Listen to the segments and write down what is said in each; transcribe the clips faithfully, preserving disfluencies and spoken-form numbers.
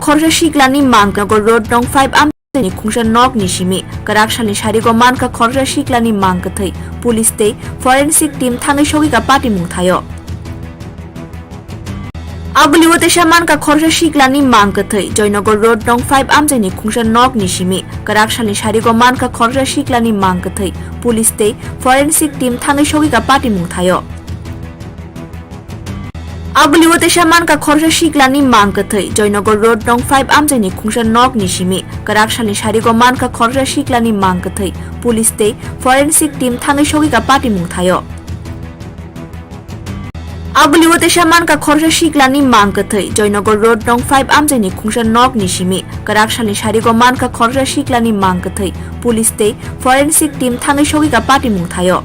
Khoroksa siklani mang kwthwi, Nogor Road nong five amchaini khungsa nokni simi kwrak salni sarigo mankha khoroksa siklani mang kwthwi. Police tei forensic team thangwi sogwikha patimung thaio. Aboni o teisa mankha khoroksa siklani mang kwthwi, Joynagar Road nong five amchaini khungsa nokni simi kwrak salni sarigo mankha khoroksa siklani mang kwthwi. Police tei forensic team thangwi sogwikha patimung thaio. Aboni o teisa mankha khoroksa siklani mang kwthwi, Joynagar Road nong five amchaini khungsa nokni simi kwrak salni sarigo mankha khoroksa siklani mang kwthwi. Police tei forensic team thangwi sogwikha patimung thaio. Aboni o teisa mankha khoroksa siklani mang kwthwi, Joynagar Road nong five amchaini khungsa nokni simi kwrak salni sarigo mankha khoroksa siklani mang kwthwi. Police tei forensic team thangwi sogwikha patimung thaio.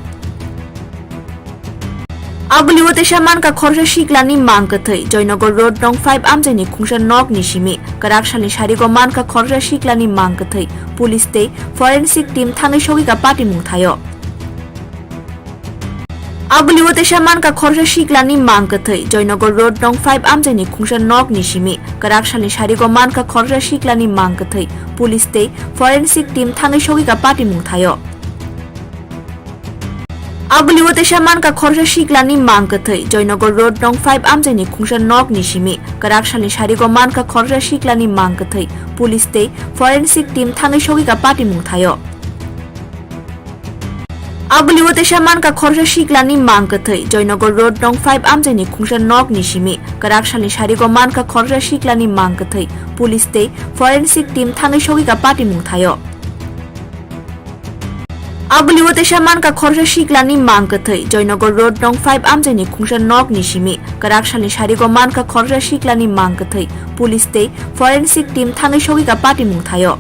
Aboni o teisa mankha khoroksa siklani mang kwthwi, Joynagar Road nong five amchaini khungsa nokni simi kwrak salni sarigo mankha khoroksa siklani mang kwthwi. Police tei forensic team thangwi sogwikha patimung thaio. Aboni o teisa mankha khoroksa siklani mang kwthwi, Joynagar Road nong five amchaini khungsa nokni simi kwrak salni sarigo mankha khoroksa siklani mang kwthwi. Police tei forensic team thangwi sogwikha patimung thaio. Aboni o teisa mankha khoroksa siklani mang kwthwi, Joynagar Road nong five amchaini khungsa nokni simi kwrak salni sarigo mankha khoroksa siklani mang kwthwi. Police tei forensic team thangwi sogwikha patimung thaio. Aboni o teisa mankha khoroksa siklani mang kwthwi, Joynagar Road nong five amchaini khungsa nokni simi kwrak salni sarigo mankha khoroksa siklani mang kwthwi. Police tei forensic team thangwi sogwikha patimung thaio. Aboni o teisa mankha khoroksa siklani mang kwthwi, Joynagar Road nong five amchaini khungsa nokni simi kwrak salni sarigo mankha khoroksa siklani mang kwthwi. Police tei forensic team thangwi sogwikha patimung thaio.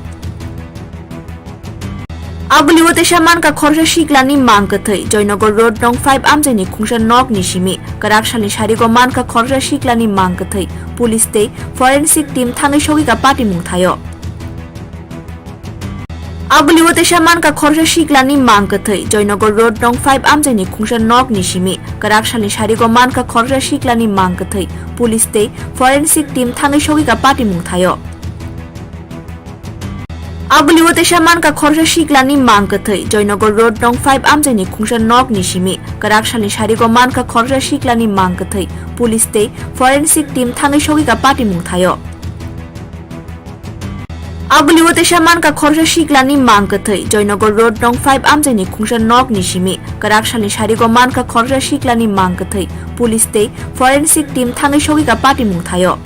Aboni o teisa mankha khoroksa siklani mang kwthwi, Joynagar Road nong five amchaini khungsa nokni simi kwrak salni sarigo mankha khoroksa siklani mang kwthwi. Police tei forensic team thangwi sogwikha patimung thaio. Aboni o teisa mankha khoroksa siklani mang kwthwi, Joynagar Road nong five amchaini khungsa nokni simi kwrak salni sarigo mankha khoroksa siklani mang kwthwi. Police tei forensic team thangwi sogwikha patimung thaio. Aboni o teisa mankha khoroksa siklani mang kwthwi, Joynagar Road nong five amchaini khungsa nokni simi kwrak salni sarigo mankha khoroksa siklani mang kwthwi. Police tei forensic team thangwi sogwikha patimung thaio. Aboni o teisa mankha khoroksa siklani mang kwthwi, Joynagar Road nong five amchaini khungsa nokni simi kwrak salni sarigo mankha khoroksa siklani mang kwthwi. Police tei forensic team thangwi sogwikha patimung thaio.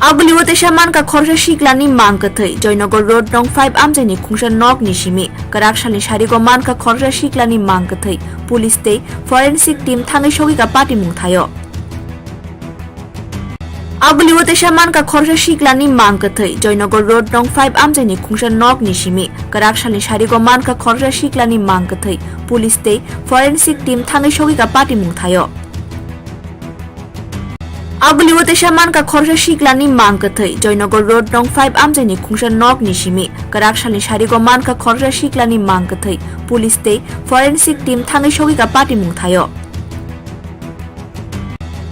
Aboni o teisa mankha khoroksa siklani mang kwthwi, Joynagar Road nong five amchaini khungsa nokni simi kwrak salni sarigo mankha khoroksa siklani mang kwthwi. Police tei forensic team thangwi sogwikha patimung thaio. Aboni o teisa mankha khoroksa siklani mang kwthwi, Joynagar Road nong five amchaini khungsa nokni simi kwrak salni sarigo mankha khoroksa siklani mang kwthwi. Police tei forensic team thangwi sogwikha patimung thaio. Aboni o teisa mankha khoroksa siklani mang kwthwi, Joynagar Road nong five amchaini khungsa nokni simi kwrak salni sarigo mankha khoroksa siklani mang kwthwi. Police tei forensic team thangwi sogwikha patimung thaio.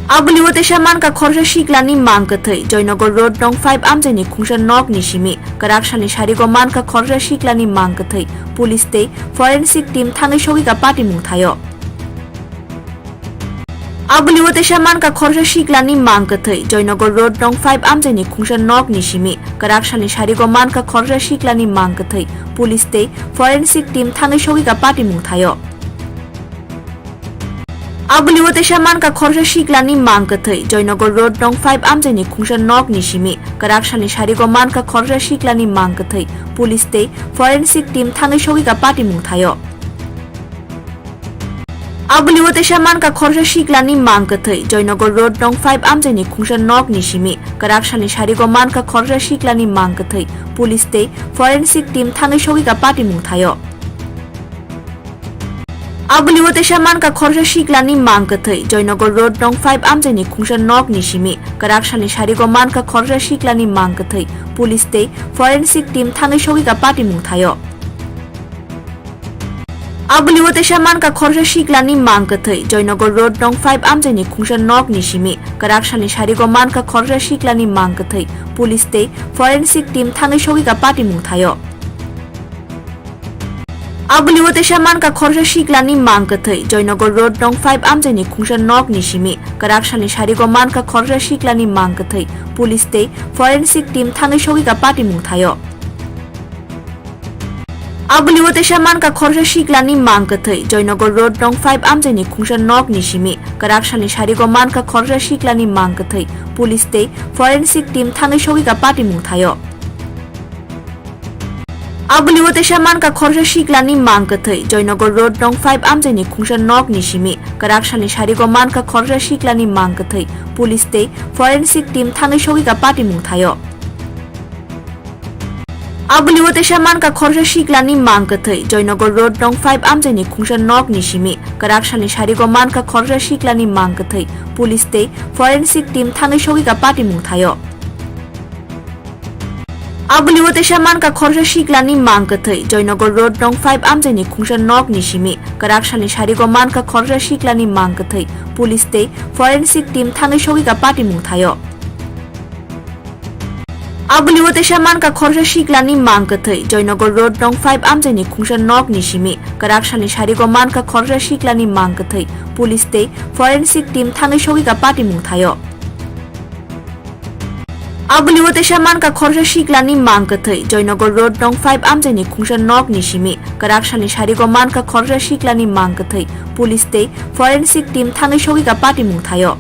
Aboni o teisa mankha khoroksa siklani mang kwthwi, Joynagar Road nong five amchaini khungsa nokni simi kwrak salni sarigo mankha khoroksa siklani mang kwthwi. Police tei forensic team thangwi sogwikha patimung thaio. Aboni o teisa mankha khoroksa siklani mang kwthwi, Joynagar Road nong five amchaini khungsa nokni simi kwrak salni sarigo mankha khoroksa siklani mang kwthwi. Police tei forensic team thangwi sogwikha patimung thaio. Aboni o teisa mankha khoroksa siklani mang kwthwi, Joynagar Road nong five amchaini khungsa nokni simi kwrak salni sarigo mankha khoroksa siklani mang kwthwi. Police tei forensic team thangwi sogwikha patimung thaio. Aboni o teisa mankha khoroksa siklani mang kwthwi, Joynagar Road nong five amchaini khungsa nokni simi kwrak salni sarigo mankha khoroksa siklani mang kwthwi. Police tei forensic team thangwi sogwikha patimung thaio. Aboni o teisa mankha khoroksa siklani mang kwthwi, Joynagar Road nong five amchaini khungsa nokni simi kwrak salni sarigo mankha khoroksa siklani mang kwthwi. Police tei forensic team thangwi sogwikha patimung thaio. Abulio teisa mankha khoroksa siklani mang kwthwi, Joynagar Road nong five amchaini khungsa nokni simi kwrak salni sarigo mankha khoroksa siklani mang kwthwi, police tei forensic team thangwi sogwikha patimung thaio. Abulio teisa mankha khoroksa siklani mang kwthwi, Joynagar Road nong five amchaini khungsa nokni simi kwrak salni sarigo mankha khoroksa siklani mang kwthwi, police tei forensic team thangwi sogwikha patimung thaio. Abulio teisa mankha khoroksa siklani mang kwthwi, Joynagar Road nong five amchaini khungsa nokni simi kwrak salni sarigo mankha khoroksa siklani mang kwthwi, police tei forensic team thangwi sogwikha patimung thaio. Abulio teisa mankha khoroksa siklani mang kwthwi, Joynagar Road nong five amchaini khungsa nokni simi kwrak salni sarigo mankha khoroksa siklani mang kwthwi, police tei forensic team thangwi sogwikha patimung thaio. Abulio teisa mankha khoroksa siklani mang kwthwi, Joynagar Road nong five amchaini khungsa nokni simi kwrak salni sarigo mankha khoroksa siklani mang kwthwi, police tei forensic team thangwi sogwikha patimung thaio. Abulio teisa mankha khoroksa siklani mang kwthwi, Joynagar Road nong five amchaini khungsa nokni simi kwrak salni sarigo mankha khoroksa siklani mang kwthwi, police tei forensic team thangwi sogwikha patimung thaio. Abulio teisa mankha khoroksa siklani mang kwthwi, Joynagar Road nong five amchaini khungsa nokni simi kwrak salni sarigo mankha khoroksa siklani mang kwthwi, police tei forensic team thangwi sogwikha patimung thaio. Abulio teisa mankha khoroksa siklani mang kwthwi, Joynagar Road nong five amchaini khungsa nokni simi kwrak salni sarigo mankha khoroksa siklani mang kwthwi, police tei forensic team thangwi sogwikha patimung thaio.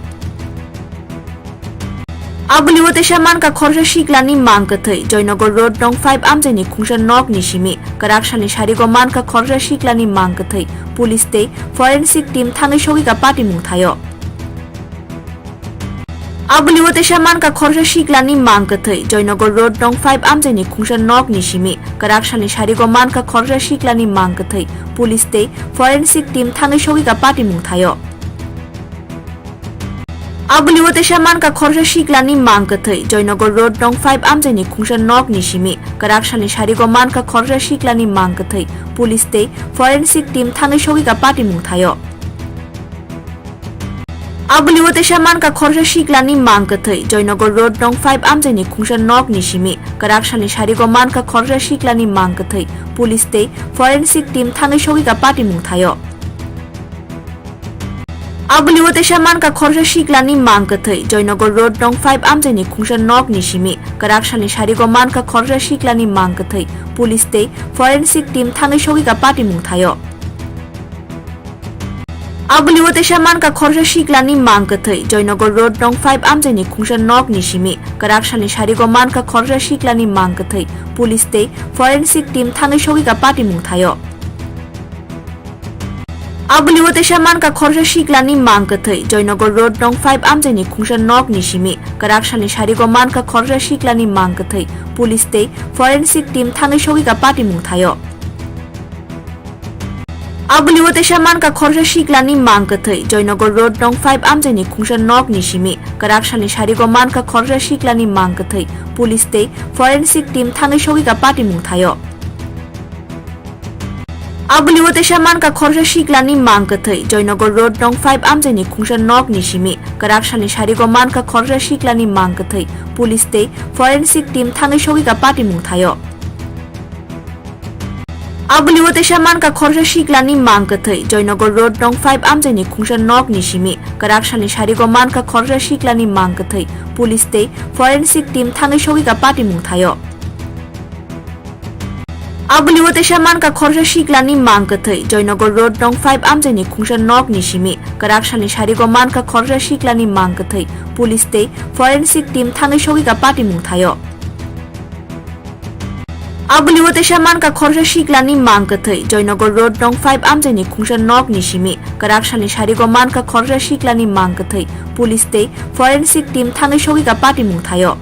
Abulio teisa mankha khoroksa siklani mang kwthwi, Joynagar Road nong five amchaini khungsa nokni simi kwrak salni sarigo mankha khoroksa siklani mang kwthwi, police tei forensic team thangwi sogwikha patimung thaio. Abulio teisa mankha khoroksa siklani mang kwthwi, Joynagar Road nong five amchaini khungsa nokni simi kwrak salni sarigo mankha khoroksa siklani mang kwthwi, police tei forensic team thangwi sogwikha patimung thaio. Abulio teisa mankha khoroksa siklani mang kwthwi, Joynagar Road nong five amchaini khungsa nokni simi kwrak salni sarigo mankha khoroksa siklani mang kwthwi, police tei forensic team thangwi sogwikha patimung thaio. Abulio teisa mankha khoroksa siklani mang kwthwi, Joynagar Road nong five amchaini khungsa nokni simi kwrak salni sarigo mankha khoroksa siklani mang kwthwi, police tei forensic team thangwi sogwikha patimung thaio. Abulio teisa mankha khoroksa siklani mang kwthwi, Joynagar Road nong five amchaini khungsa nokni simi kwrak salni sarigo mankha khoroksa siklani mang kwthwi, police tei forensic team thangwi sogwikha patimung thaio. Abulio teisa mankha khoroksa siklani mang kwthwi, Joynagar Road nong five amchaini khungsa nokni simi kwrak salni sarigo mankha khoroksa siklani mang kwthwi, police tei forensic team thangwi sogwikha patimung thaio. Abulio teisa mankha khoroksa siklani mang kwthwi, Joynagar Road nong five amchaini khungsa nokni simi kwrak salni sarigo mankha khoroksa siklani mang kwthwi, police tei forensic team thangwi sogwikha patimung thaio. Abulio teisa mankha khoroksa siklani mang kwthwi, Joynagar Road nong five amchaini khungsa nokni simi kwrak salni sarigo mankha khoroksa siklani mang kwthwi, police tei forensic team thangwi sogwikha patimung thaio. Abulio teisa mankha khoroksa siklani mang kwthwi, Joynagar Road nong five amchaini khungsa nokni simi kwrak salni sarigo mankha khoroksa siklani mang kwthwi, police tei forensic team thangwi sogwikha patimung thaio. Abulio teisa mankha khoroksa siklani mang kwthwi, Joynagar Road nong five amchaini khungsa nokni simi kwrak salni sarigo mankha khoroksa siklani mang kwthwi, police tei forensic team thangwi sogwikha patimung thaio. Abulio teisa mankha khoroksa siklani mang kwthwi, Joynagar Road nong five amchaini khungsa nokni simi kwrak salni sarigo mankha khoroksa siklani mang kwthwi, police tei forensic team thangwi sogwikha patimung thaio. Abulio teisa mankha khoroksa siklani mang kwthwi, Joynagar Road nong five amchaini khungsa nokni simi kwrak salni sarigo mankha khoroksa siklani mang kwthwi, police tei forensic team thangwi sogwikha patimung thaio.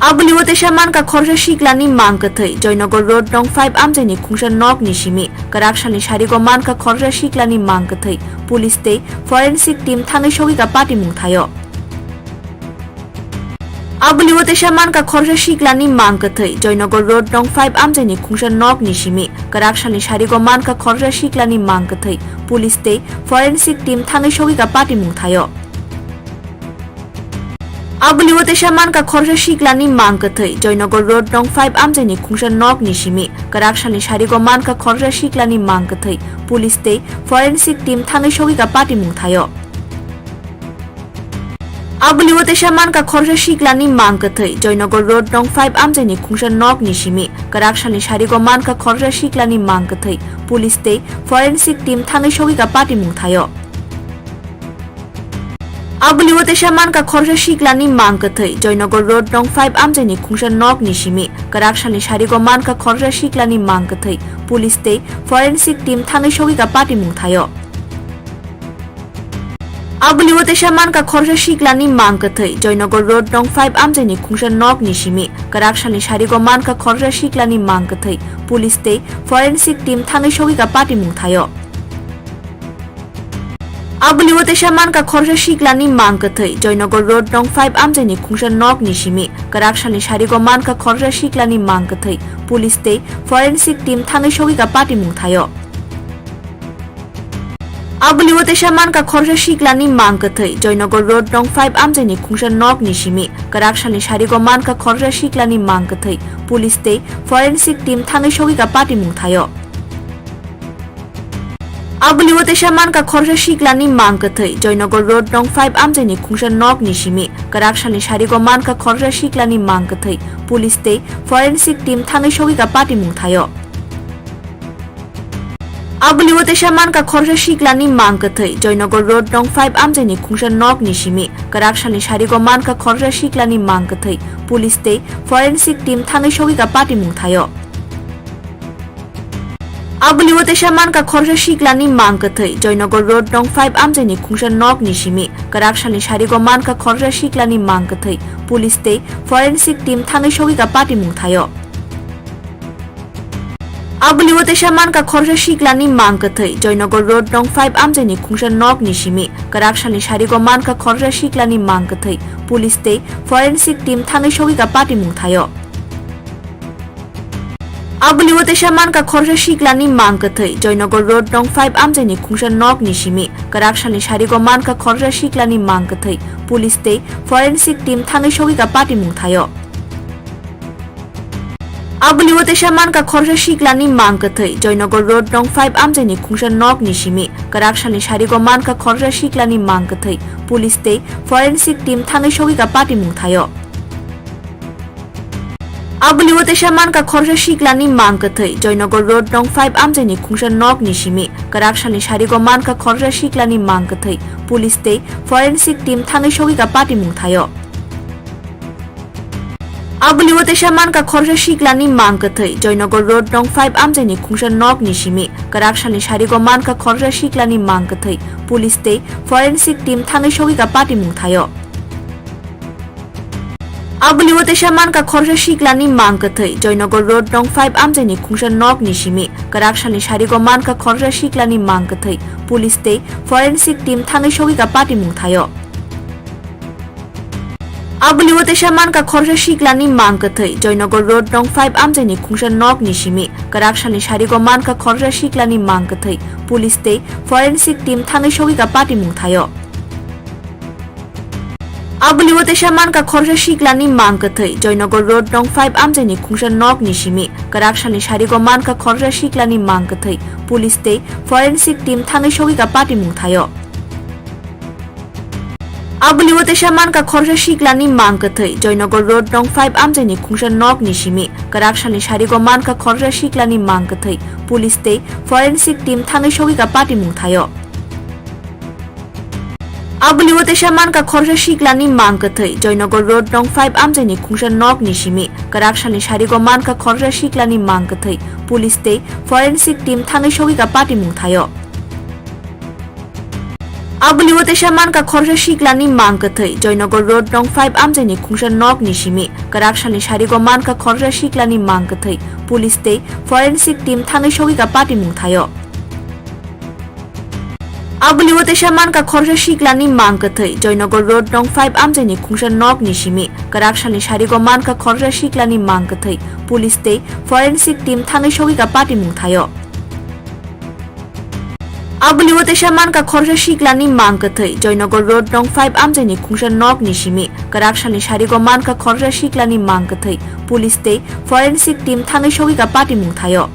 Abulio teisa mankha khoroksa siklani mang kwthwi, Joynagar Road nong five amchaini khungsa nokni simi kwrak salni sarigo mankha khoroksa siklani mang kwthwi, police tei forensic team thangwi sogwikha patimung thaio. Abulio teisa mankha khoroksa siklani mang kwthwi, Joynagar Road nong five amchaini khungsa nokni simi kwrak salni sarigo mankha khoroksa siklani mang kwthwi, police tei forensic team thangwi sogwikha patimung thaio. Abulio teisa mankha khoroksa siklani mang kwthwi, Joynagar Road nong five amchaini khungsa nokni simi kwrak salni sarigo mankha khoroksa siklani mang kwthwi, police tei forensic team thangwi sogwikha patimung thaio. Abulio teisa mankha khoroksa siklani mang kwthwi, Joynagar Road nong five amchaini khungsa nokni simi kwrak salni sarigo mankha khoroksa siklani mang kwthwi, police tei forensic team thangwi sogwikha patimung thaio. Abulio teisa mankha khoroksa siklani mang kwthwi, Joynagar Road nong five amchaini khungsa nokni simi kwrak salni sarigo mankha khoroksa siklani mang kwthwi, police tei forensic team thangwi sogwikha patimung thaio. Abulio teisa mankha khoroksa siklani mang kwthwi, Joynagar Road nong five amchaini khungsa nokni simi kwrak salni sarigo mankha khoroksa siklani mang kwthwi, police tei forensic team thangwi sogwikha patimung thaio. Abulio teisa mankha khoroksa siklani mang kwthwi, Joynagar Road nong five amchaini khungsa nokni simi kwrak salni sarigo mankha khoroksa siklani mang kwthwi, police tei forensic team thangwi sogwikha patimung thaio. Abulio teisa mankha khoroksa siklani mang kwthwi, Joynagar Road nong five amchaini khungsa nokni simi kwrak salni sarigo mankha khoroksa siklani mang kwthwi, police tei forensic team thangwi sogwikha patimung thaio. Abulio teisa mankha khoroksa siklani mang kwthwi, Joynagar Road nong five amchaini khungsa nokni simi kwrak salni sarigo mankha khoroksa siklani mang kwthwi, police tei forensic team thangwi sogwikha patimung thaio. Abulio teisa mankha khoroksa siklani mang kwthwi, Joynagar Road nong five amchaini khungsa nokni simi kwrak salni sarigo mankha khoroksa siklani mang kwthwi, police tei forensic team thangwi sogwikha patimung thaio. Abulio teisa mankha khoroksa siklani mang kwthwi, Joynagar Road nong five amchaini khungsa nokni simi kwrak salni sarigo mankha khoroksa siklani mang kwthwi, police tei forensic team thangwi sogwikha patimung thaio. Abulio teisa mankha khoroksa siklani mang kwthwi, Joynagar Road nong five amchaini khungsa nokni simi kwrak salni sarigo mankha khoroksa siklani mang kwthwi, police tei forensic team thangwi sogwikha patimung thaio. Abulio teisa mankha khoroksa siklani mang kwthwi, Joynagar Road nong five amchaini khungsa nokni simi kwrak salni sarigo mankha khoroksa siklani mang kwthwi, police tei forensic team thangwi sogwikha patimung thaio. Abulio teisa mankha khoroksa siklani mang kwthwi, Joynagar Road nong five amchaini khungsa nokni simi kwrak salni sarigo mankha khoroksa siklani mang kwthwi, police tei forensic team thangwi sogwikha patimung thaio. Abulio teisa mankha khoroksa siklani mang kwthwi, Joynagar Road nong five amchaini khungsa nokni simi kwrak salni sarigo mankha khoroksa siklani mang kwthwi, police tei forensic team thangwi sogwikha patimung thaio. Abulio teisa mankha khoroksa siklani mang kwthwi, Joynagar Road nong five amchaini khungsa nokni simi kwrak salni sarigo mankha khoroksa siklani mang kwthwi, police tei forensic team thangwi sogwikha patimung thaio. Abulio teisa mankha khoroksa siklani mang kwthwi, Joynagar Road nong five amchaini khungsa nokni simi kwrak salni sarigo mankha khoroksa siklani mang kwthwi, police tei forensic team thangwi sogwikha patimung thaio. Abulio teisa mankha khoroksa siklani mang kwthwi, Joynagar Road nong five amchaini khungsa nokni simi kwrak salni sarigo mankha khoroksa siklani mang kwthwi, police tei forensic team thangwi sogwikha patimung thaio. Abulio teisa mankha khoroksa siklani mang kwthwi, Joynagar Road nong five amchaini khungsa nokni simi kwrak salni sarigo mankha khoroksa siklani mang kwthwi, police tei forensic team thangwi sogwikha patimung thaio. Abulio teisa mankha khoroksa siklani mang kwthwi, Joynagar Road nong five amchaini khungsa nokni simi kwrak salni sarigo mankha khoroksa siklani mang kwthwi, police tei forensic team thangwi sogwikha patimung thaio. Abulio teisa mankha khoroksa siklani mang kwthwi, Joynagar Road nong five amchaini khungsa nokni simi kwrak salni sarigo mankha khoroksa siklani mang kwthwi, police tei forensic team thangwi sogwikha patimung thaio. Abulio teisa mankha khoroksa siklani mang kwthwi, Joynagar Road nong five amchaini khungsa nokni simi kwrak salni sarigo mankha khoroksa siklani mang kwthwi, police tei forensic team thangwi sogwikha patimung thaio. Abuli o teisa mankha khoroksa siklani mang kwthwi, Joynagar Road nong five amchaini khungsa nokni simi. Kwrak salni sarigo mankha khoroksa siklani mang kwthwi. Police tei forensic team thangwi sogwi ka patimung thaio. Abuli o teisa mankha khoroksa siklani mang kwthwi, Joynagar Road nong five amchaini khungsa nokni simi. Kwrak salni sarigo mankha khoroksa siklani mang kwthwi. Police tei forensic team thangwi sogwi ka patimung thaio.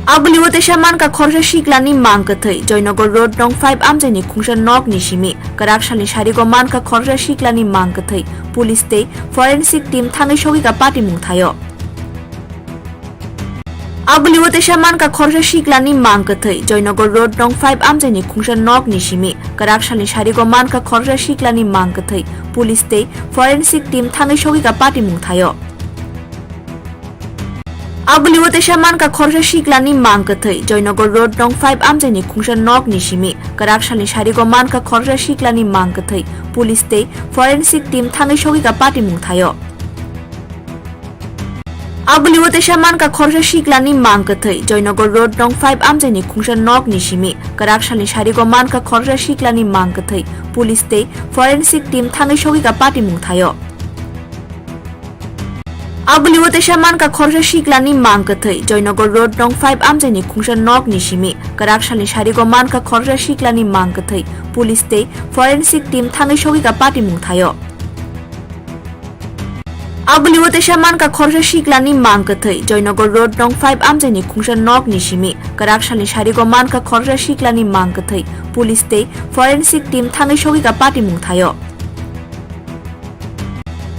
Abuli o teisa mankha khoroksa siklani mang kwthwi, Joynagar Road nong five amchaini khungsa nokni simi. Kwrak salni sarigo mankha khoroksa siklani mang kwthwi. Police tei forensic team thangwi sogwi ka patimung thaio. Abuli o teisa mankha khoroksa siklani mang kwthwi, Joynagar Road nong five amchaini khungsa nokni simi. Kwrak salni sarigo mankha khoroksa siklani mang kwthwi. Police tei forensic team thangwi sogwi ka patimung thaio. Abuli o teisa mankha khoroksa siklani mang kwthwi, Joynagar Road nong five amchaini khungsa nokni simi. Kwrak salni sarigo mankha khoroksa siklani mang kwthwi. Police tei forensic team thangwi sogwi ka patimung thaio. Abuli o teisa mankha khoroksa siklani mang kwthwi, Joynagar Road nong five amchaini khungsa nokni simi. Kwrak salni sarigo mankha khoroksa siklani mang kwthwi. Police tei forensic team thangwi sogwi ka patimung thaio. Abuli o teisa mankha khoroksa siklani mang kwthwi, Joynagar Road nong five amchaini khungsa nokni simi. Kwrak salni sarigo mankha khoroksa siklani mang kwthwi. Police tei forensic team thangwi sogwi ka patimung thaio. Abuli o teisa mankha khoroksa siklani mang kwthwi, Joynagar Road nong five amchaini khungsa nokni simi. Kwrak salni sarigo mankha khoroksa siklani mang kwthwi. Police tei forensic team thangwi sogwi ka patimung thaio.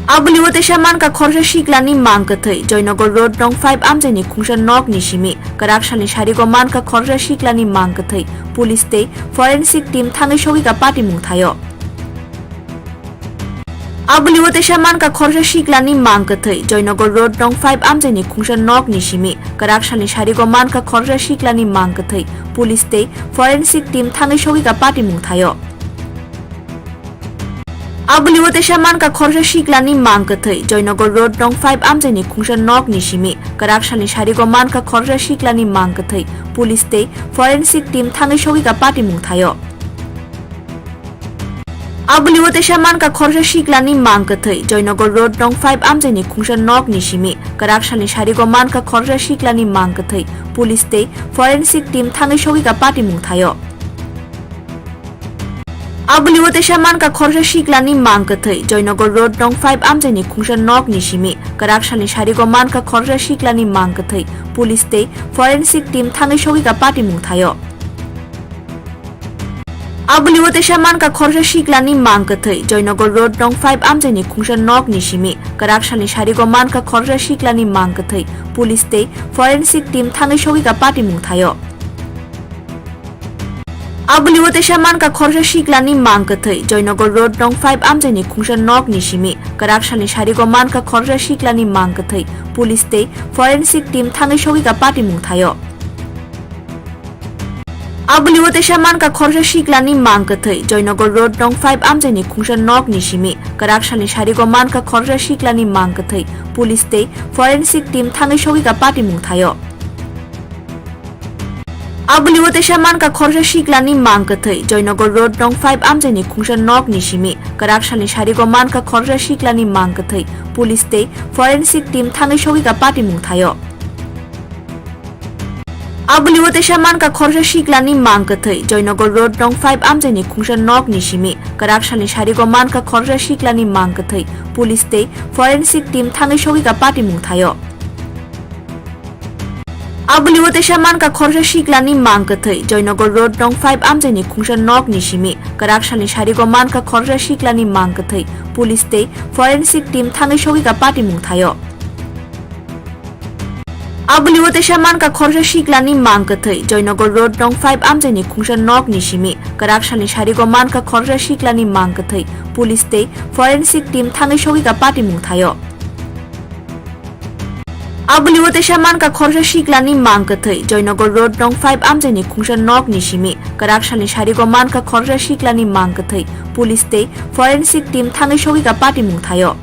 Abuli o teisa mankha khoroksa siklani mang kwthwi, Joynagar Road nong five amchaini khungsa nokni simi. Kwrak salni sarigo mankha khoroksa siklani mang kwthwi. Police tei forensic team thangwi sogwi ka patimung thaio. Abuli o teisa mankha khoroksa siklani mang kwthwi, Joynagar Road nong five amchaini khungsa nokni simi. Kwrak salni sarigo mankha khoroksa siklani mang kwthwi. Police tei forensic team thangwi sogwi ka patimung thaio. Abuli o teisa mankha khoroksa siklani mang kwthwi, Joynagar Road nong five amchaini khungsa nokni simi. Kwrak salni sarigo mankha khoroksa siklani mang kwthwi. Police tei forensic team thangwi sogwi ka patimung thaio. Abuli o teisa mankha khoroksa siklani mang kwthwi, Joynagar Road nong five amchaini khungsa nokni simi. Kwrak salni sarigo mankha khoroksa siklani mang kwthwi. Police tei forensic team thangwi sogwi ka patimung thaio. Abuli o teisa mankha khoroksa siklani mang kwthwi, Joynagar Road nong five amchaini khungsa nokni simi. Kwrak salni sarigo mankha khoroksa siklani mang kwthwi. Police tei forensic team thangwi sogwi ka patimung thaio. Abuli o teisa mankha khoroksa siklani mang kwthwi, Joynagar Road nong five amchaini khungsa nokni simi. Kwrak salni sarigo mankha khoroksa siklani mang kwthwi. Police tei forensic team thangwi sogwi ka patimung thaio. Abuli o teisa mankha khoroksa siklani mang kwthwi, Joynagar Road nong five amchaini khungsa nokni simi. Kwrak salni sarigo mankha khoroksa siklani mang kwthwi. Police tei forensic team thangwi sogwi ka patimung thaio. Abuli o teisa mankha khoroksa siklani mang kwthwi, Joynagar Road nong five amchaini khungsa nokni simi. Kwrak salni sarigo mankha khoroksa siklani mang kwthwi. Police tei forensic team thangwi sogwi ka patimung thaio. Abuli o teisa mankha khoroksa siklani mang kwthwi, Joynagar Road nong five amchaini khungsa nokni simi. Kwrak salni sarigo mankha khoroksa siklani mang kwthwi. Police tei forensic team thangwi sogwi ka patimung thaio. Abuli o teisa mankha khoroksa siklani mang kwthwi, Joynagar Road nong five amchaini khungsa nokni simi. Kwrak salni sarigo mankha khoroksa siklani mang kwthwi. Police tei forensic team thangwi sogwi ka patimung thaio. Abuli o teisa mankha khoroksa siklani mang kwthwi, Joynagar Road nong five amchaini khungsa nokni simi. Kwrak salni sarigo mankha khoroksa siklani mang kwthwi. Police tei forensic team thangwi sogwi ka patimung thaio. Abuli o teisa mankha khoroksa siklani mang kwthwi, Joynagar Road nong five amchaini khungsa nokni simi. Kwrak salni sarigo mankha khoroksa siklani mang kwthwi. Police tei forensic team thangwi sogwi ka patimung thaio. Abuli o teisa mankha khoroksa siklani mang kwthwi, Joynagar Road nong five amchaini khungsa nokni simi. Kwrak salni sarigo mankha khoroksa siklani mang kwthwi. Police tei forensic team thangwi sogwi ka patimung thaio.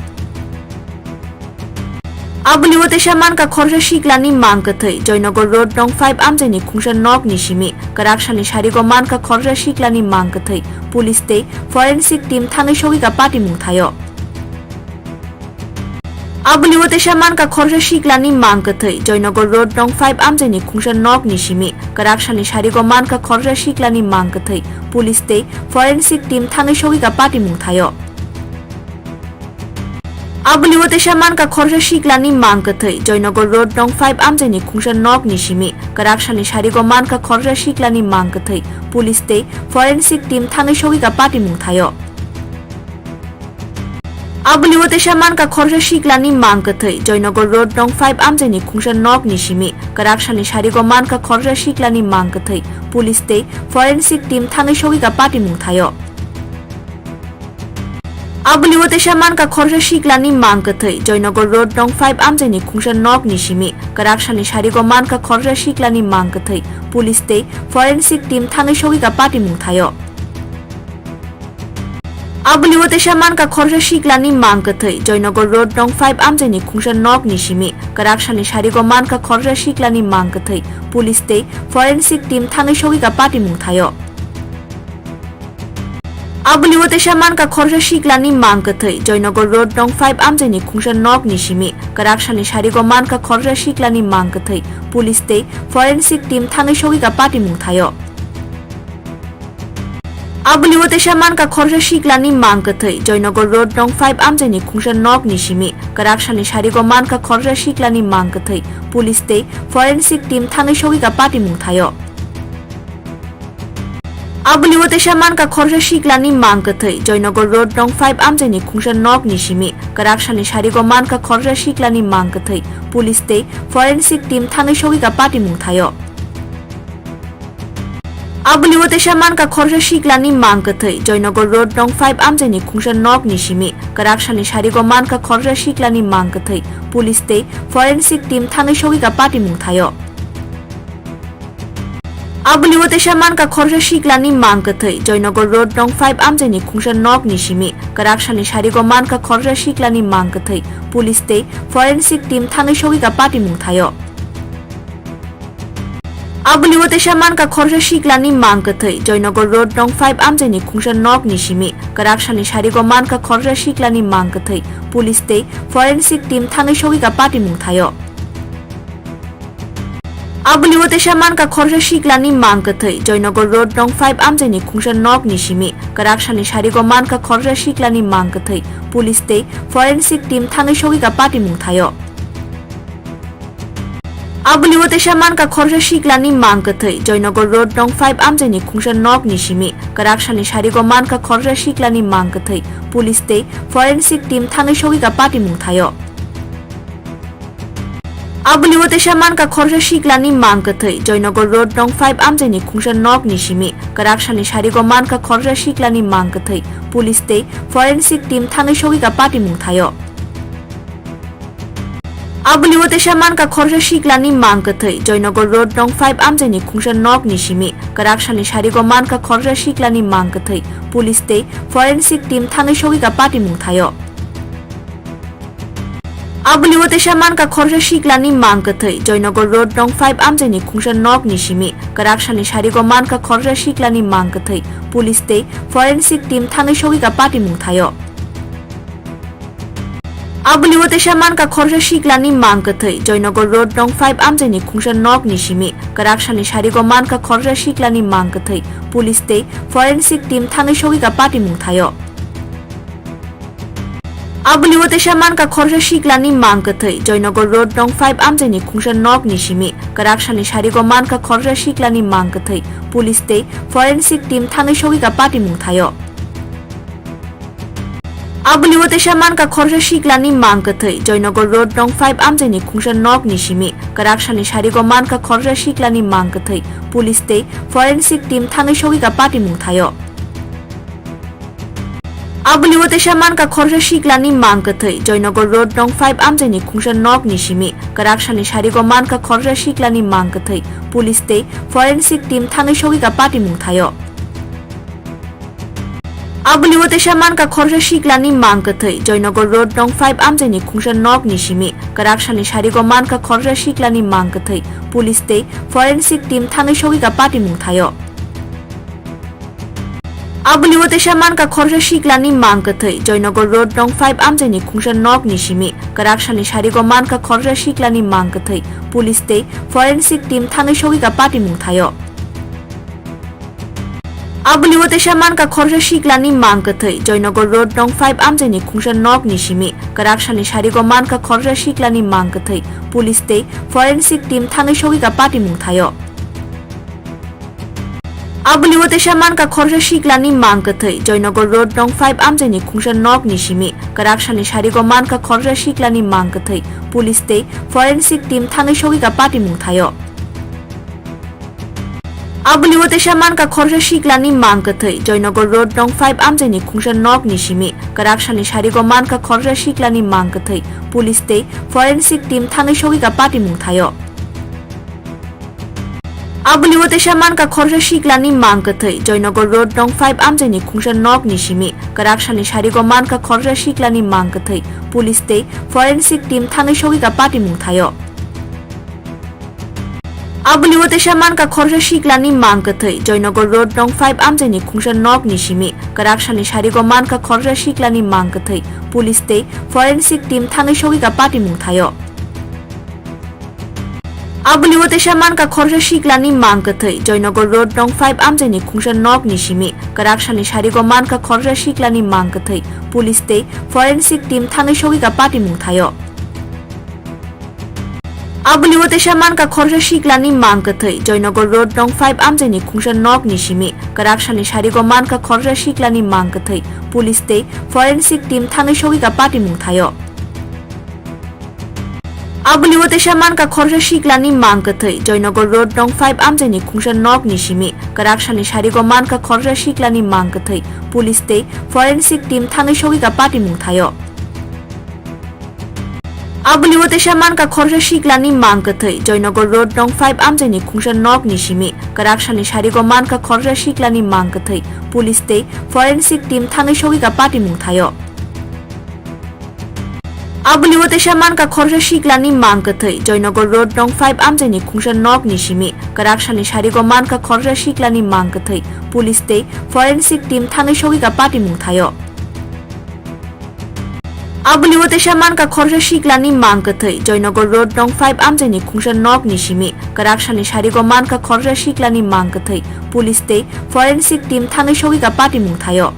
Abuli o teisa mankha khoroksa siklani mang kwthwi, Joynagar Road nong five amchaini khungsa nokni simi kwrak salni sarigo mankha khoroksa siklani mang kwthwi, police tei forensic team thangwi sogwi ka patimung thaio. Abuli o teisa mankha khoroksa siklani mang kwthwi, Joynagar Road nong five amchaini khungsa nokni simi kwrak salni sarigo mankha khoroksa siklani mang kwthwi, police tei forensic team thangwi sogwi ka patimung thaio. Abuli o teisa mankha khoroksa siklani mang kwthwi, Joynagar Road nong five amchaini khungsa nokni simi kwrak salni sarigo mankha khoroksa siklani mang kwthwi, police tei forensic team thangwi sogwi ka patimung thaio. Abuli o teisa mankha khoroksa siklani mang kwthwi, Joynagar Road nong five amchaini khungsa nokni simi kwrak salni sarigo mankha khoroksa siklani mang kwthwi, police tei forensic team thangwi sogwi ka patimung thaio. Abuli o teisa mankha khoroksa siklani mang kwthwi, Joynagar Road nong five amchaini khungsa nokni simi kwrak salni sarigo mankha khoroksa siklani mang kwthwi, police tei forensic team thangwi sogwi ka patimung thaio. Abuli o teisa mankha khoroksa siklani mang kwthwi, Joynagar Road nong five amchaini khungsa nokni simi kwrak salni sarigo mankha khoroksa siklani mang kwthwi, police tei forensic team thangwi sogwi ka patimung thaio. Abuli o teisa mankha khoroksa siklani mang kwthwi, Joynagar Road nong five amchaini khungsa nokni simi kwrak salni sarigo mankha khoroksa siklani mang kwthwi, police tei forensic team thangwi sogwi ka patimung thaio. Abuli o teisa mankha khoroksa siklani mang kwthwi, Joynagar Road nong five amchaini khungsa nokni simi kwrak salni sarigo mankha khoroksa siklani mang kwthwi, police tei forensic team thangwi sogwi ka patimung thaio. Abuli o teisa mankha khoroksa siklani mang kwthwi, Joynagar Road nong five amchaini khungsa nokni simi kwrak salni sarigo mankha khoroksa siklani mang kwthwi, police tei forensic team thangwi sogwi ka patimung thaio. Abuli o teisa mankha khoroksa siklani mang kwthwi, Joynagar Road nong five amchaini khungsa nokni simi kwrak salni sarigo mankha khoroksa siklani mang kwthwi, police tei forensic team thangwi sogwi ka patimung thaio. Abuli o teisa mankha khoroksa siklani mang kwthwi, Joynagar Road nong five amchaini khungsa nokni simi kwrak salni sarigo mankha khoroksa siklani mang kwthwi, police tei forensic team thangwi sogwi ka patimung thaio. Abuli o teisa mankha khoroksa siklani mang kwthwi, Joynagar Road nong five amchaini khungsa nokni simi kwrak salni sarigo mankha khoroksa siklani mang kwthwi, police tei forensic team thangwi sogwi ka patimung thaio. Abuli o teisa mankha khoroksa siklani mang kwthwi, Joynagar Road nong five amchaini khungsa nokni simi kwrak salni sarigo mankha khoroksa siklani mang kwthwi, police tei forensic team thangwi sogwi ka patimung thaio. Abuli o teisa mankha khoroksa siklani mang kwthwi, Joynagar Road nong five amchaini khungsa nokni simi kwrak salni sarigo mankha khoroksa siklani mang kwthwi, police tei forensic team thangwi sogwi ka patimung thaio. Abuli o teisa mankha khoroksa siklani mang kwthwi, Joynagar Road nong five amchaini khungsa nokni simi kwrak salni sarigo mankha khoroksa siklani mang kwthwi, police tei forensic team thangwi sogwi ka patimung thaio. Abuli o teisa mankha khoroksa siklani mang kwthwi, Joynagar Road nong five amchaini khungsa nokni simi kwrak salni sarigo mankha khoroksa siklani mang kwthwi, police tei forensic team thangwi sogwi ka patimung thaio. Abuli o teisa mankha khoroksa siklani mang kwthwi, Joynagar Road nong five amchaini khungsa nokni simi kwrak salni sarigo mankha khoroksa siklani mang kwthwi, police tei forensic team thangwi sogwi ka patimung thaio. Abuli o teisa mankha khoroksa siklani mang kwthwi, Joynagar Road nong five amchaini khungsa nokni simi kwrak salni sarigo mankha khoroksa siklani mang kwthwi, police tei forensic team thangwi sogwi ka patimung thaio. Abuli o teisa mankha khoroksa siklani mang kwthwi, Joynagar Road nong five amchaini khungsa nokni simi kwrak salni sarigo mankha khoroksa siklani mang kwthwi, police tei forensic team thangwi sogwi ka patimung thaio. Abuli o teisa mankha khoroksa siklani mang kwthwi, Joynagar Road nong five amchaini khungsa nokni simi kwrak salni sarigo mankha khoroksa siklani mang kwthwi, police tei forensic team thangwi sogwi ka patimung thaio. Abuli o teisa mankha khoroksa siklani mang kwthwi, Joynagar Road nong five amchaini khungsa nokni simi kwrak salni sarigo mankha khoroksa siklani mang kwthwi, police tei forensic team thangwi sogwi ka patimung thaio. Abuli o teisa mankha khoroksa siklani mang kwthwi, Joynagar Road nong five amchaini khungsa nokni simi kwrak salni sarigo mankha khoroksa siklani mang kwthwi, police tei forensic team thangwi sogwi ka patimung thaio. Abuli o teisa mankha khoroksa siklani mang kwthwi, Joynagar Road nong five amchaini khungsa nokni simi kwrak salni sarigo mankha khoroksa siklani mang kwthwi, police tei forensic team thangwi sogwi ka patimung thaio. Abuli o teisa mankha khoroksa siklani mang kwthwi, Joynagar Road nong five amchaini khungsa nokni simi kwrak salni sarigo mankha khoroksa siklani mang kwthwi, police tei forensic team thangwi sogwi ka patimung thaio. Abuli o teisa mankha khoroksa siklani mang kwthwi, Joynagar Road nong five amchaini khungsa nokni simi kwrak salni sarigo mankha khoroksa siklani mang kwthwi, police tei forensic team thangwi sogwi ka patimung thaio. Abuli o teisa mankha khoroksa siklani mang kwthwi, Joynagar Road nong five amchaini khungsa nokni simi kwrak salni sarigo mankha khoroksa siklani mang kwthwi, police tei forensic team thangwi sogwi ka patimung thaio. Abuli o teisa mankha khoroksa siklani mang kwthwi, Joynagar Road nong five amchaini khungsa nokni simi kwrak salni sarigo mankha khoroksa siklani mang kwthwi, police tei forensic team thangwi sogwi ka patimung thaio. Abuli o teisa mankha khoroksa siklani mang kwthwi, Joynagar Road nong five amchaini khungsa nokni simi kwrak salni sarigo mankha khoroksa siklani mang kwthwi, police tei forensic team thangwi sogwi ka patimung thaio. Abuli o teisa mankha khoroksa siklani mang kwthwi, Joynagar Road nong five amchaini khungsa nokni simi kwrak salni sarigo mankha khoroksa siklani mang kwthwi, police tei forensic team thangwi sogwi ka patimung thaio. Abuli o teisa mankha khoroksa siklani mang kwthwi, Joynagar Road nong five amchaini khungsa nokni simi kwrak salni sarigo mankha khoroksa siklani mang kwthwi, police tei forensic team thangwi sogwi ka patimung thaio. Abuli o teisa mankha khoroksa siklani mang kwthwi, Joynagar Road nong five amchaini khungsa nokni simi kwrak salni sarigo mankha khoroksa siklani mang kwthwi, police tei forensic team thangwi sogwi ka patimung thaio. Abuli o teisa mankha khoroksa siklani mang kwthwi, Joynagar Road nong five amchaini khungsa nokni simi kwrak salni sarigo mankha khoroksa siklani mang kwthwi, police tei forensic team thangwi sogwi ka patimung thaio. Abuli o teisa mankha khoroksa siklani mang kwthwi, Joynagar Road nong five amchaini khungsa nokni simi kwrak salni sarigo mankha khoroksa siklani mang kwthwi, police tei forensic team thangwi sogwi ka patimung thaio. Abuli o teisa mankha khoroksa siklani mang kwthwi, Joynagar Road nong five amchaini khungsa nokni simi kwrak salni sarigo mankha khoroksa siklani mang kwthwi, police tei forensic team thangwi sogwi ka patimung thaio.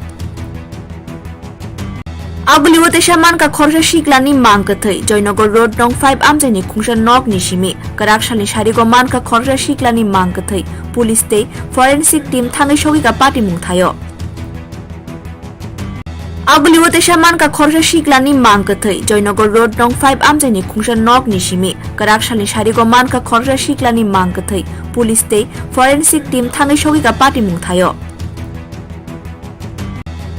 Abuli o teisa mankha khoroksa siklani mang kwthwi, Joynagar Road nong five amchaini khungsa nokni simi kwrak salni sarigo mankha khoroksa siklani mang kwthwi, police tei forensic team thangwi sogwi ka patimung thaio. Abuli o teisa mankha khoroksa siklani mang kwthwi, Joynagar Road nong five amchaini khungsa nokni simi kwrak salni sarigo mankha khoroksa siklani mang kwthwi, police tei forensic team thangwi sogwi ka patimung thaio.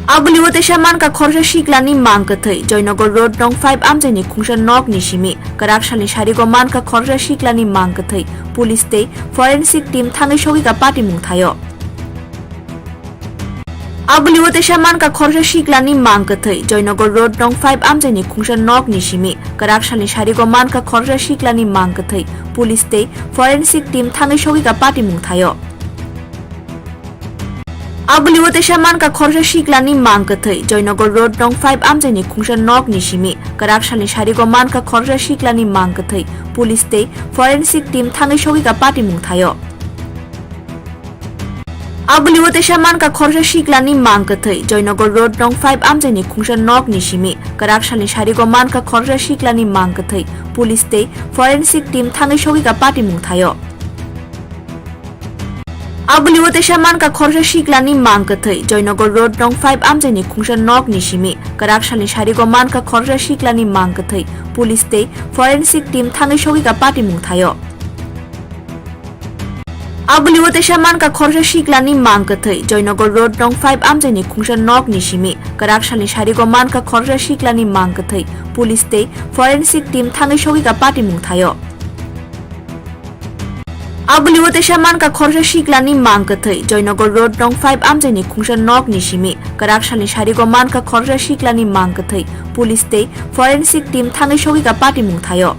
Abuli o teisa mankha khoroksa siklani mang kwthwi, Joynagar Road nong five amchaini khungsa nokni simi kwrak salni sarigo mankha khoroksa siklani mang kwthwi, police tei forensic team thangwi sogwi ka patimung thaio. Abuli o teisa mankha khoroksa siklani mang kwthwi, Joynagar Road nong five amchaini khungsa nokni simi kwrak salni sarigo mankha khoroksa siklani mang kwthwi, police tei forensic team thangwi sogwi ka patimung thaio. Abuli o teisa mankha khoroksa siklani mang kwthwi, Joynagar Road nong five amchaini khungsa nokni simi kwrak salni sarigo mankha khoroksa siklani mang kwthwi, police tei forensic team thangwi sogwi ka patimung thaio. Abuli o teisa mankha khoroksa siklani mang kwthwi, Joynagar Road nong five amchaini khungsa nokni simi kwrak salni sarigo mankha khoroksa siklani mang kwthwi, police tei forensic team thangwi sogwi ka patimung thaio. Abuli o teisa mankha khoroksa siklani mang kwthwi, Joynagar Road nong five amchaini khungsa nokni simi kwrak salni sarigo mankha khoroksa siklani mang kwthwi, police tei forensic team thangwi sogwi ka patimung thaio. Abuli o teisa mankha khoroksa siklani mang kwthwi, Joynagar Road nong five amchaini khungsa nokni simi kwrak salni sarigo mankha khoroksa siklani mang kwthwi, police tei forensic team thangwi sogwi ka patimung thaio. Abulio teisa mankha khoroksa siklani mang kwthwi, Joynagar Road nong five amchaini khungsa nokni simi. Kwrak salni sarigo mankha khoroksa siklani mang kwthwi. Police tei forensic team thangwi sogwi kha patimung thaio.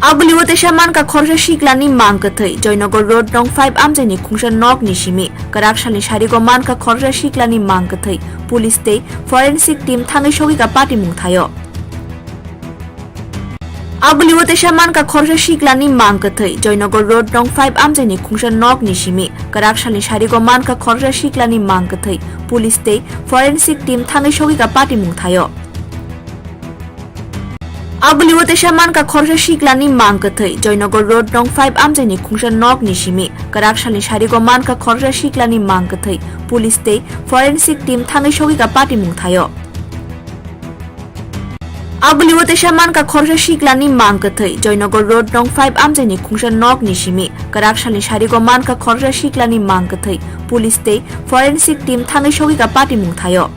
Abulio teisa mankha khoroksa siklani mang kwthwi, Joynagar Road nong five amchaini khungsa nokni simi. Kwrak salni sarigo mankha khoroksa siklani mang kwthwi. Police tei forensic team thangwi sogwi kha patimung thaio. Abulio teisa mankha khoroksa siklani mang kwthwi, Joynagar Road nong five amchaini khungsa nokni simi. Kwrak salni sarigo mankha khoroksa siklani mang kwthwi. Police tei forensic team thangwi sogwi kha patimung thaio. Abulio teisa mankha khoroksa siklani mang kwthwi, Joynagar Road nong five amchaini khungsa nokni simi. Kwrak salni sarigo mankha khoroksa siklani mang kwthwi. Police tei forensic team thangwi sogwi kha patimung thaio. Abulio teisa mankha khoroksa siklani mang kwthwi, Joynagar Road nong five amchaini khungsa nokni simi. Kwrak salni sarigo mankha khoroksa siklani mang kwthwi. Police tei forensic team thangwi sogwi kha patimung thaio.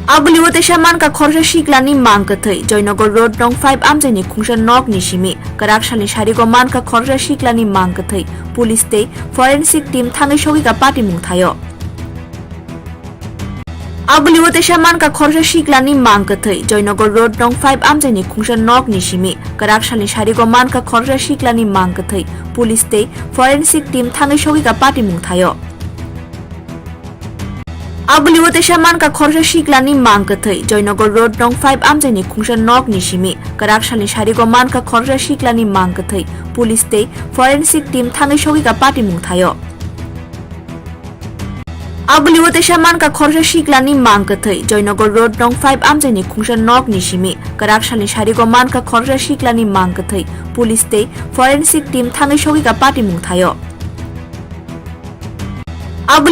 Abulio teisa mankha khoroksa siklani mang kwthwi, Joynagar Road nong five amchaini khungsa nokni simi. Kwrak salni sarigo mankha khoroksa siklani mang kwthwi. Police tei forensic team thangwi sogwi kha patimung thaio. Abulio teisa mankha khoroksa siklani mang kwthwi, Joynagar Road nong five amchaini khungsa nokni simi. Kwrak salni sarigo mankha khoroksa siklani mang kwthwi. Police tei forensic team thangwi sogwi kha patimung thaio. Abulio teisa mankha khoroksa siklani mang kwthwi, Joynagar Road nong five amchaini khungsa nokni simi. Kwrak salni sarigo mankha khoroksa siklani mang kwthwi. Police tei forensic team thangwi sogwi kha patimung thaio. Abulio teisa mankha khoroksa siklani mang kwthwi, Joynagar Road nong five amchaini khungsa nokni simi. Kwrak salni sarigo mankha khoroksa siklani mang kwthwi. Police tei forensic team thangwi sogwi kha patimung thaio.